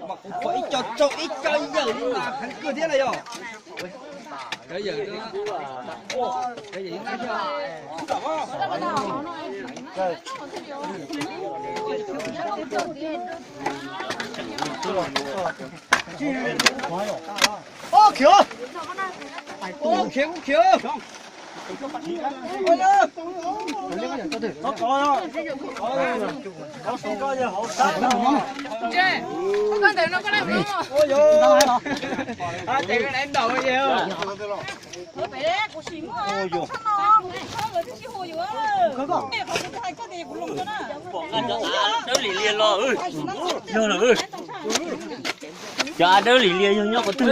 Mas kuv qhuas ib co tsaug ib co yawm li mas heev kawg thiab na yog. Cov yawm, cov yawm. Khiav, khiav, khiav. Dawb li liag los, yog lawm. Cov av dawb li liag yog nyob qhov twg?